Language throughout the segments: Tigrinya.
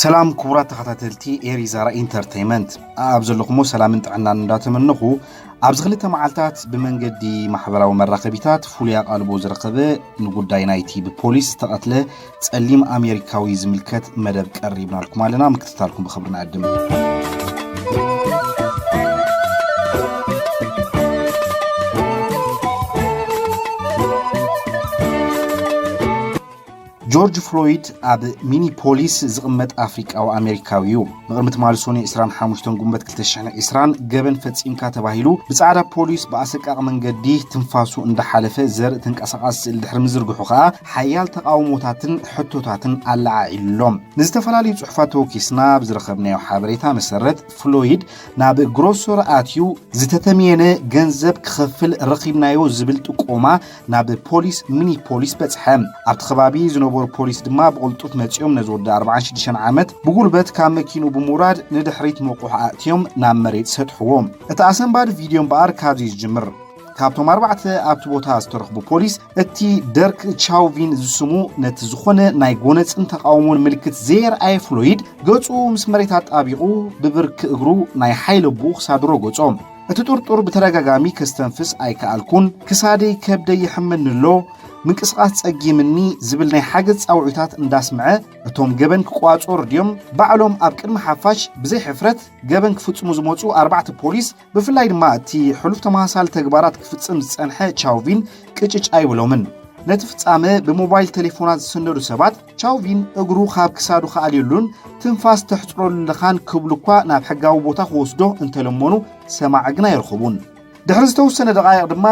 ሰላም ክቡራት ተኸታተልቲ ኤሪ ዛራ ኢንተርቴይመንት፣ ኣብ ዘለኹሞ ሰላምን ጥዕናን እንዳተመነኹ፣ ኣብዚ ክልተ መዓልታት ብመንገዲ ማሕበራዊ መራኸቢታት ፍሉይ ኣቓልቦ ዝረኸበ ንጉዳይ ናይቲ ብፖሊስ ዝተቐትለ ጸሊም ኣሜሪካዊ ዝምልከት መደብ ቀሪብናልኩም ኣለና። ምክትታልኩም ብኽብሪ ንዕድም። ጆርጅ ፍሎይድ ኣብ ሚኒፖሊስ ዝቕመጥ ኣፍሪቃዊ ኣሜሪካዊ እዩ። ብቕድሚ ትማሊ ሰኑይ ዕስራን ሓሙሽተን ጉንበት ክልተ ሽሕን ዕስራን ገበን ፈጺምካ ተባሂሉ ብጻዕዳ ፖሊስ ብኣሰቃቒ መንገዲ ትንፋሱ እንዳሓለፈ ዘርኢ ተንቀሳቓሲ ስእሊ ድሕሪ ምዝርግሑ ከኣ ሓያል ተቓውሞታትን ሕቶታትን ኣለዓዒሉሎም። ንዝተፈላለዩ ጽሑፋት ተወኪስና ብዝረኸብናዮ ሓበሬታ መሰረት ፍሎይድ ናብ ግሮሰሪ ኣትዩ ዝተተምየነ ገንዘብ ክኸፍል ረኺብናዮ ዝብል ጥቆማ ናብ ፖሊስ ሚኒፖሊስ በጽሐ። ኣብቲ ከባቢ ዝነበሩ ፖሊስ ድማ ብቕልጡፍ መጺኦም ነዚ ወዲ ኣርባዓን ሽዱሽተን ዓመት ብጉልበት ካብ መኪንኡ ብምውራድ ንድሕሪት መቑሕ ኣእትዮም ናብ መሬት ሰጥሕዎ። እቲ ኣሰንባዲ ቪድዮ እምበኣር ካብዚ እዩ ዝጅምር። ካብቶም ኣርባዕተ ኣብቲ ቦታ ዝተረኽቡ ፖሊስ እቲ ደርክ ቻውቪን ዝስሙ ነቲ ዝኾነ ናይ ጎነጽን ተቓውሞን ምልክት ዘየርኣየ ፍሎይድ ገጹ ምስ መሬት ኣጣቢቑ ብብርኪ እግሩ ናይ ሓይሊ ኣቦኡ ክሳዱ ረገጾ። እቲ ጥርጡር ብተደጋጋሚ ከስተንፍስ ኣይከኣልኩን፣ ክሳደይ ከብደይ ይሕመኒ ኣሎ፣ ምንቅስቓስ ጸጊምኒ ዝብል ናይ ሓገዝ ጻውዒታት እንዳስምዐ እቶም ገበን ክቋጸሩ ድዮም ባዕሎም ኣብ ቅድሚ ሓፋሽ ብዘይ ሕፍረት ገበን ክፍጽሙ ዝመጹ ኣርባዕተ ፖሊስ ብፍላይ ድማ እቲ ሕሉፍ ተመሳሳሊ ተግባራት ክፍጽም ዝጸንሐ ቻውቪን ቅጭጭ ኣይብሎምን። ነቲ ፍጻመ ብሞባይል ቴሌፎናት ዝሰነዱ ሰባት ቻውቪን እግሩ ካብ ክሳዱ ክኣልየሉን ትንፋስ ተሕጽረሉ ኣለኻን ክብሉ እኳ ናብ ሕጋዊ ቦታ ክወስዶ እንተለመኑ ሰማዒ ግን ኣይረኸቡን። ድሕሪ ዝተወሰነ ደቓይቕ ድማ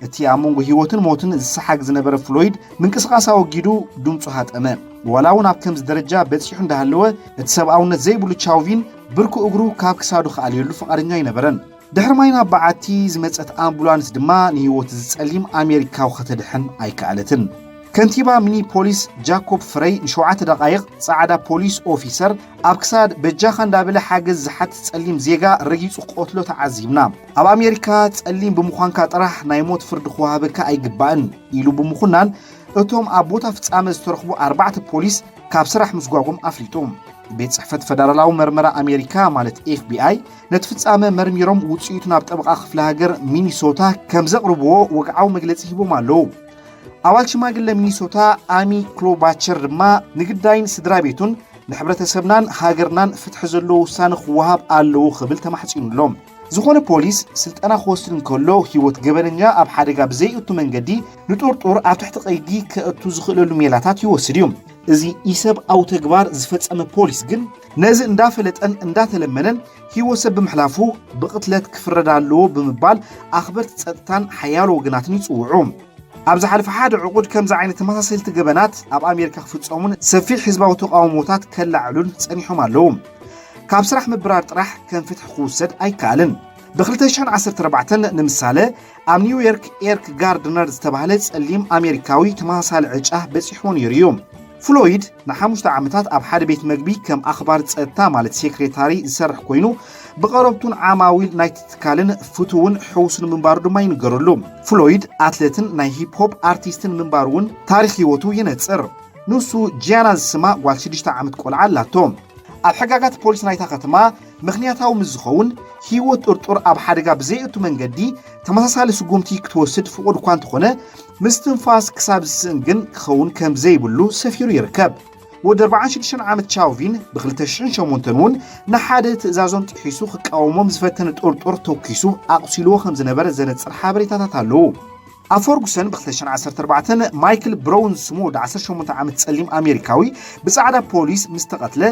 እቲ ኣብ መንጎ ህይወትን ሞትን ዝሰሓግ ዝነበረ ፍሎይድ ምንቅስቓስ ኣወጊዱ ድምፁ ሃጠመ። ዋላ እውን ኣብ ከምዚ ደረጃ በጺሑ እንዳሃለወ እቲ ሰብኣውነት ዘይብሉ ቻውቪን ብርኩ እግሩ ካብ ክሳዱ ክኣልየሉ ፍቓደኛ ኣይነበረን። ድሕሪ ማይ ናብ በዓቲ ዝመጸት ኣምቡላንስ ድማ ንህይወት ዝጸሊም ኣሜሪካዊ ከተድሕን ኣይከኣለትን። ከንቲባ ሚኒፖሊስ ጃኮብ ፍረይ ንሸውዓተ ደቓይቕ ጻዕዳ ፖሊስ ኦፊሰር ኣብ ክሳድ በጃኻ እንዳበለ ሓገዝ ዝሓትት ጸሊም ዜጋ ረጊጹ ክቐትሎ ተዓዚብና። ኣብ ኣሜሪካ ጸሊም ብምዃንካ ጥራሕ ናይ ሞት ፍርዲ ክወሃበካ ኣይግባእን ኢሉ ብምኹናን እቶም ኣብ ቦታ ፍጻመ ዝተረኽቡ ኣርባዕተ ፖሊስ ካብ ስራሕ ምስጓጎም ኣፍሊጡ። ቤት ጽሕፈት ፈደራላዊ መርመራ ኣሜሪካ ማለት ኤፍ ቢ ኣይ ነቲ ፍጻመ መርሚሮም ውጽኢቱ ናብ ጠበቓ ክፍለ ሃገር ሚኒሶታ ከም ዘቕርብዎ ወግዓዊ መግለጺ ሂቦም ኣለዉ። ኣባል ሽማግለ ሚኒሶታ ኣሚ ክሎባቸር ድማ ንግዳይን ስድራ ቤቱን ንሕብረተሰብናን ሃገርናን ፍትሒ ዘለዎ ውሳነ ክወሃብ ኣለዎ ክብል ተማሕጺኑ ኣሎ። ዝኾነ ፖሊስ ስልጠና ክወስድ እንከሎ ህይወት ገበነኛ ኣብ ሓደጋ ብዘይእቱ መንገዲ ንጥርጡር ኣብ ትሕቲ ቀይዲ ከእቱ ዝኽእለሉ ሜላታት ይወስድ እዩ። እዚ ኢሰብኣዊ ተግባር ዝፈጸመ ፖሊስ ግን ነዚ እንዳፈለጠን እንዳተለመነን ህይወት ሰብ ብምሕላፉ ብቕትለት ክፍረድ ኣለዎ ብምባል ኣኽበርቲ ጸጥታን ሓያሎ ወገናትን ይጽውዑ። ኣብ ዝሓለፈ ሓደ ዕቑድ ከምዚ ዓይነት ተመሳሰልቲ ገበናት ኣብ ኣሜሪካ ክፍጸሙን ሰፊሕ ህዝባዊ ተቓውሞታት ከለዓዕሉን ጸኒሖም ኣለዉ። ካብ ስራሕ ምብራር ጥራሕ ከም ፍትሒ ክውሰድ ኣይከኣልን። ብ ክልተ ሽሕን ዓሰርተ ኣርባዕተን ንምሳሌ ኣብ ኒውዮርክ ኤርክ ጋርድነር ዝተባህለ ጸሊም ኣሜሪካዊ ተመሳሳሊ ዕጫ በጺሕዎ ነይሩ እዩ። ፍሎይድ ንሓሙሽተ ዓመታት ኣብ ሓደ ቤት መግቢ ከም ኣኽባሪ ጸጥታ ማለት ሴክሬታሪ ዝሰርሕ ኮይኑ ብቐረብቱን ዓማዊል ናይቲ ትካልን ፍቱውን ሕውሱን ምንባሩ ድማ ይንገረሉ። ፍሎይድ ኣትለትን ናይ ሂፕሆፕ ኣርቲስትን ምንባሩ እውን ታሪኽ ህይወቱ የነጽር። ንሱ ጂያና ዝስማ ጓል ሽዱሽተ ዓመት ቆልዓ ኣላቶ። ኣብ ሕጋጋት ፖሊስ ናይታ ከተማ ምኽንያታዊ ምስ ዝኸውን ህይወት ጥርጡር ኣብ ሓደጋ ብዘይእቱ መንገዲ ተመሳሳሊ ስጉምቲ ክትወስድ ፍቑድ እኳ እንተኾነ ምስትንፋስ ክሳብ ዝስእን ግን ክኸውን ከም ዘይብሉ ሰፊሩ ይርከብ። ወዲ ኣርባዓን ሽዱሽተን ዓመት ቻውቪን ብ ክልተ ሽሕን ሸሞንተን እውን ንሓደ ትእዛዞም ጥሒሱ ክቃወሞም ዝፈተነ ጥርጡር ተኩሱ ኣቑሲልዎ ከም ዝነበረ ዘነጽር ሓበሬታታት ኣለዉ። ኣብ ፈርጉሰን ብ ክልተ ሽሕን ዓሰርተ ኣርባዕተን ማይክል ብሮውን ዝስሙ ወዲ ዓሰርተ ሸሞንተ ዓመት ጸሊም ኣሜሪካዊ ብጻዕዳ ፖሊስ ምስ ተቐትለ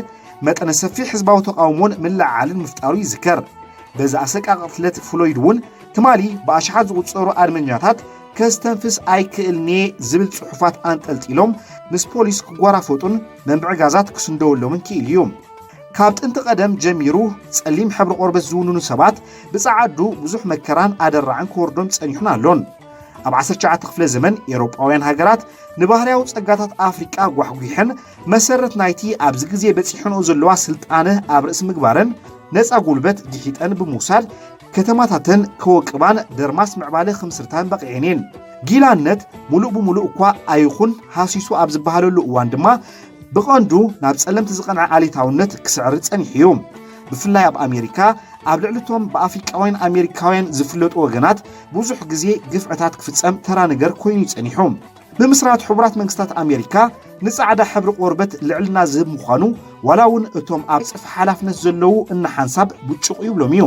መጠነ ሰፊሕ ህዝባዊ ተቓውሞን ምልዕዓልን ምፍጣሩ ይዝከር። በዚ ኣሰቃቂ ቅትለት ፍሎይድ እውን ትማሊ ብኣሽሓት ዝቑጸሩ ኣድመኛታት ከስተንፍስ ኣይክእልን'የ ዝብል ጽሑፋት ኣንጠልጢሎም ምስ ፖሊስ ክጓራፈጡን መንብዒ ጋዛት ክስንደወሎምን ክኢሉ እዩ። ካብ ጥንቲ ቀደም ጀሚሩ ጸሊም ሕብሪ ቆርበት ዝውንኑ ሰባት ብጸዓዱ ብዙሕ መከራን ኣደራዕን ክወርዶም ጸኒሑን ኣሎን። ኣብ ዓሰርተ ትሽዓተ ክፍለ ዘመን ኤውሮጳውያን ሃገራት ንባህርያዊ ጸጋታት ኣፍሪቃ ጓሕጒሐን መሰረት ናይቲ ኣብዚ ግዜ በጺሐንኦ ዘለዋ ስልጣነ ኣብ ርእሲ ምግባረን ነጻ ጉልበት ግሒጠን ብምውሳድ ከተማታተን ከወቅባን ደርማስ ምዕባለ ክምስርታን በቒዐን እየን። ጊላነት ሙሉእ ብሙሉእ እኳ ኣይኹን ሃሲሱ ኣብ ዝበሃለሉ እዋን ድማ ብቐንዱ ናብ ጸለምቲ ዝቐንዐ ዓሌታውነት ክስዕር ጸኒሑ እዩ። ብፍላይ ኣብ ኣሜሪካ፣ ኣብ ልዕሊ እቶም ብኣፍሪቃውያን ኣሜሪካውያን ዝፍለጡ ወገናት ብዙሕ ግዜ ግፍዕታት ክፍጸም ተራ ነገር ኮይኑ እዩ ጸኒሑ። ምምስራት ሕቡራት መንግስታት ኣሜሪካ ንጻዕዳ ሕብሪ ቆርበት ልዕልና ዝህብ ምዃኑ፣ ዋላ እውን እቶም ኣብ ጽፍ ሓላፍነት ዘለዉ እናሓንሳብ ብጭቑ ይብሎም እዩ።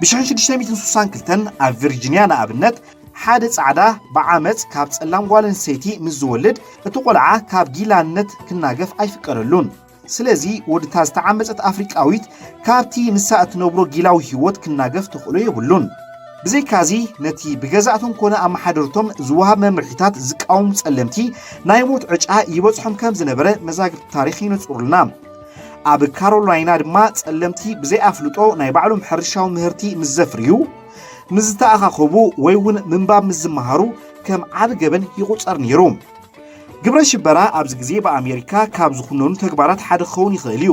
ብ ሽሕን ሽዱሽተ ሚእትን ስሳን ክልተን ኣብ ቪርጂንያ ንኣብነት፣ ሓደ ጻዕዳ ብዓመጽ ካብ ጸላም ጓል ኣንስተይቲ ምስ ዝወልድ፣ እቲ ቆልዓ ካብ ጊላነት ክናገፍ ኣይፍቀደሉን። ስለዚ ወድታ ዝተዓመጸት ኣፍሪቃዊት ካብቲ ንሳ እትነብሮ ጊላዊ ህይወት ክናገፍ ተኽእሎ የብሉን። ብዘይካዚ፣ ነቲ ብገዛእቶም ኮነ ኣመሓደርቶም ዝወሃብ መምርሒታት ዝቃወሙ ጸለምቲ ናይ ሞት ዕጫ ይበጽሖም ከም ዝነበረ መዛግብቲ ታሪኽ ይነጽሩልና። ኣብ ካሮላይና ድማ ጸለምቲ ብዘይ ኣፍልጦ ናይ ባዕሎም ሕርሻዊ ምህርቲ ምስ ዘፍርዩ፣ ምስ ዝተኣኻኸቡ ወይ እውን ምንባብ ምስ ዝመሃሩ ከም ዓቢ ገበን ይቑጸር ነይሩ። ግብረ ሽበራ ኣብዚ ግዜ ብኣሜሪካ ካብ ዝኹነኑ ተግባራት ሓደ ክኸውን ይኽእል እዩ።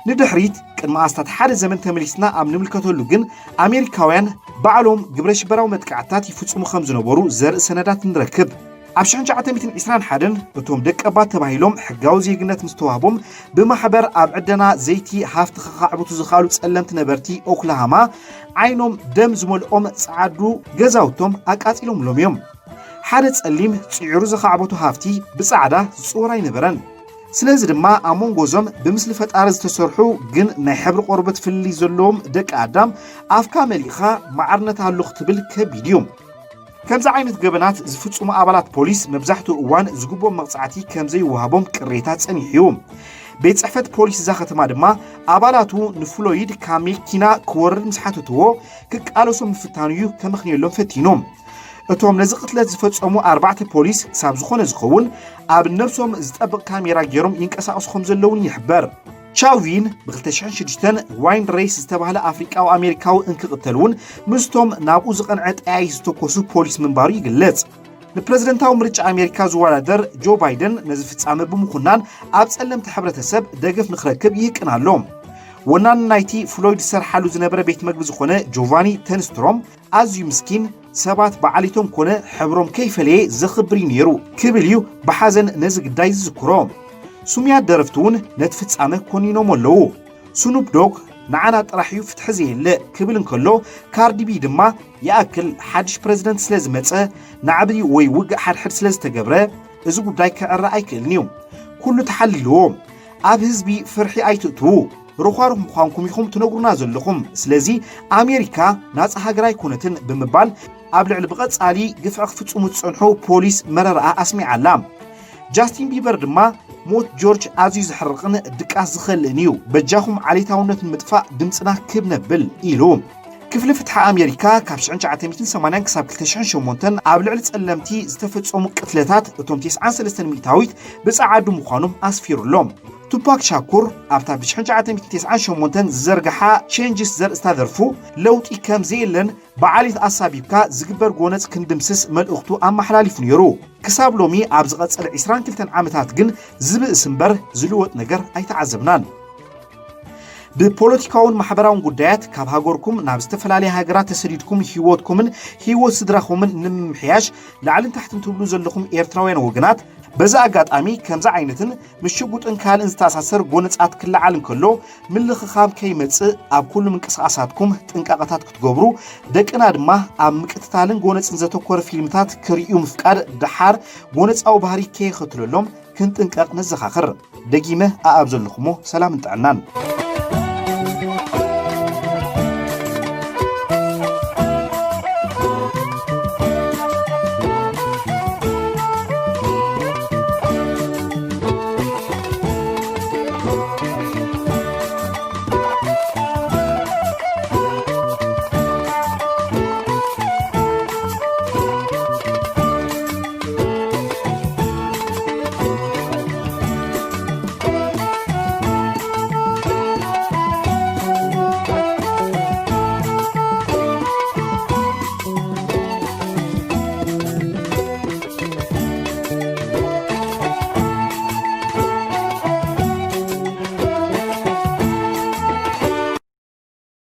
ንድሕሪት ቅድሚ ኣስታት ሓደ ዘመን ተመሊስና ኣብ ንምልከተሉ ግን፣ ኣሜሪካውያን ባዕሎም ግብረ ሽበራዊ መጥቃዕትታት ይፍጽሙ ከም ዝነበሩ ዘርኢ ሰነዳት ንረክብ። ኣብ ሽሕን ትሽዓተ ሚእትን ዕስራን ሓደን እቶም ደቀባት ተባሂሎም ሕጋዊ ዜግነት ምስ ተዋህቦም፣ ብማሕበር ኣብ ዕደና ዘይቲ ሃፍቲ ከኻዕብቱ ዝኽኣሉ ጸለምቲ ነበርቲ ኦክላሃማ ዓይኖም ደም ዝመልኦም ጸዓዱ ገዛውቶም ኣቃጺሎምሎም እዮም። ሓደ ጸሊም ጽዒሩ ዘኻዕበቶ ሃፍቲ ብጻዕዳ ዝጽወር ኣይነበረን። ስለዚ ድማ ኣብ መንጎ እዞም ብምስሊ ፈጣሪ ዝተሰርሑ ግን ናይ ሕብሪ ቆርበት ፍልልይ ዘለዎም ደቂ ኣዳም ኣፍካ መሊእኻ ማዕርነት ኣሎ ክትብል ከቢድ እዩ። ከምዚ ዓይነት ገበናት ዝፍጽሙ ኣባላት ፖሊስ መብዛሕትኡ እዋን ዝግብኦም መቕጻዕቲ ከም ዘይወሃቦም ቅሬታ ጸኒሑ እዩ። ቤት ጽሕፈት ፖሊስ እዛ ከተማ ድማ ኣባላቱ ንፍሎይድ ካብ መኪና ክወርድ ምስ ሓተትዎ ክቃለሶም ምፍታኑ እዩ ከመኽንየሎም ፈቲኑ። እቶም ነዚ ቅትለት ዝፈጸሙ ኣርባዕተ ፖሊስ ክሳብ ዝኾነ ዝኸውን ኣብ ነብሶም ዝጠብቕ ካሜራ ገይሮም ይንቀሳቐሱ ከም ዘለውን ይሕበር። ቻቪን ብ ክልተ ሽሕን ሽዱሽተን ዋይን ሬስ ዝተባህለ ኣፍሪቃዊ ኣሜሪካዊ እንክቕተል እውን ምስቶም ናብኡ ዝቐንዐ ጠያይ ዝተኮሱ ፖሊስ ምንባሩ ይግለጽ። ንፕረዚደንታዊ ምርጫ ኣሜሪካ ዝወዳደር ጆ ባይደን ነዚ ፍጻመ ብምኹናን ኣብ ጸለምቲ ሕብረተሰብ ደገፍ ንክረክብ ይህቅን ኣሎ። ወናኒ ናይቲ ፍሎይድ ዝሰርሓሉ ዝነበረ ቤት መግቢ ዝኾነ ጆቫኒ ተንስትሮም ኣዝዩ ምስኪን፣ ሰባት ብዓሊቶም ኮነ ሕብሮም ከይፈለየ ዘኽብር እዩ ነይሩ ክብል እዩ ብሓዘን ነዚ ግዳይ ዝዝክሮ። ስሙያት ደረፍቲ እውን ነቲ ፍጻመ ኮኒኖም ኣለዉ። ስኑፕ ዶግ ንዓና ጥራሕ እዩ ፍትሒ ዘየለ ክብል እንከሎ፣ ካርዲ ቢ ድማ ይኣክል ሓድሽ ፕረዚደንት ስለ ዝመጸ ናዕቢ ወይ ውግእ ሓድሕድ ስለ ዝተገብረ እዚ ጉዳይ ክዕረ ኣይክእልን እዩ። ኩሉ ተሓሊልዎ። ኣብ ህዝቢ ፍርሒ ኣይትእትዉ። ርዃሩኽ ምዃንኩም ኢኹም ትነግሩና ዘለኹም። ስለዚ ኣሜሪካ ናጻ ሃገር ኣይኮነትን ብምባል ኣብ ልዕሊ ብቐጻሊ ግፍዒ ክፍጽሙ ዝጸንሑ ፖሊስ መረረኣ ኣስሚዓ ኣላ። ጃስቲን ቢበር ድማ ሞት ጆርጅ ኣዝዩ ዘሕርቕን ድቃስ ዝኸልእን እዩ። በጃኹም ዓሌታውነት ንምጥፋእ ድምጽና ክብ ነብል ኢሉ። ክፍሊ ፍትሒ ኣሜሪካ ካብ ሽሕን ትሽዓተ ሚእትን ሰማንያን ክሳብ ክልተ ሽሕን ሸሞንተን ኣብ ልዕሊ ጸለምቲ ዝተፈጸሙ ቅትለታት እቶም ተስዓን ሰለስተን ሚእታዊት ብጸዓዱ ምዃኖም ኣስፊሩ ኣሎ። ቱፓክ ሻኩር ኣብታ ብ ሽሕን ትሽዓተ ሚእትን ተስዓን ሸሞንተን ዝዘርግሓ ቼንጅስ ዘርእስታ ደርፉ ለውጢ ከም ዘየለን ብዓሌት ኣሳቢብካ ዝግበር ጎነጽ ክንድምስስ መልእኽቱ ኣመሓላሊፉ ነይሩ። ክሳብ ሎሚ ኣብ ዝቐጸለ ዕስራን ክልተን ዓመታት ግን ዝብእስ እምበር ዝልወጥ ነገር ኣይተዓዘብናን። ብፖለቲካውን ማሕበራውን ጉዳያት ካብ ሃገርኩም ናብ ዝተፈላለያ ሃገራት ተሰዲድኩም ህይወትኩምን ህይወት ስድራኹምን ንምምሕያሽ ላዕልን ታሕትን ትብሉ ዘለኹም ኤርትራውያን ወገናት፣ በዚ ኣጋጣሚ ከምዚ ዓይነትን ምስ ሽጉጥን ካልእን ዝተኣሳሰር ጎነጻት ክለዓል እንከሎ ምልኽኻም ከይመጽእ ኣብ ኩሉ ምንቅስቓሳትኩም ጥንቃቐታት ክትገብሩ፣ ደቅና ድማ ኣብ ምቅትታልን ጎነጽን ዘተኮረ ፊልምታት ክርእዩ ምፍቃድ ደሓር ጎነጻዊ ባህሪ ከየኸትለሎም ክንጥንቀቕ ነዘኻኽር። ደጊመ ኣኣብ ዘለኹሞ ሰላምን ጥዕናን።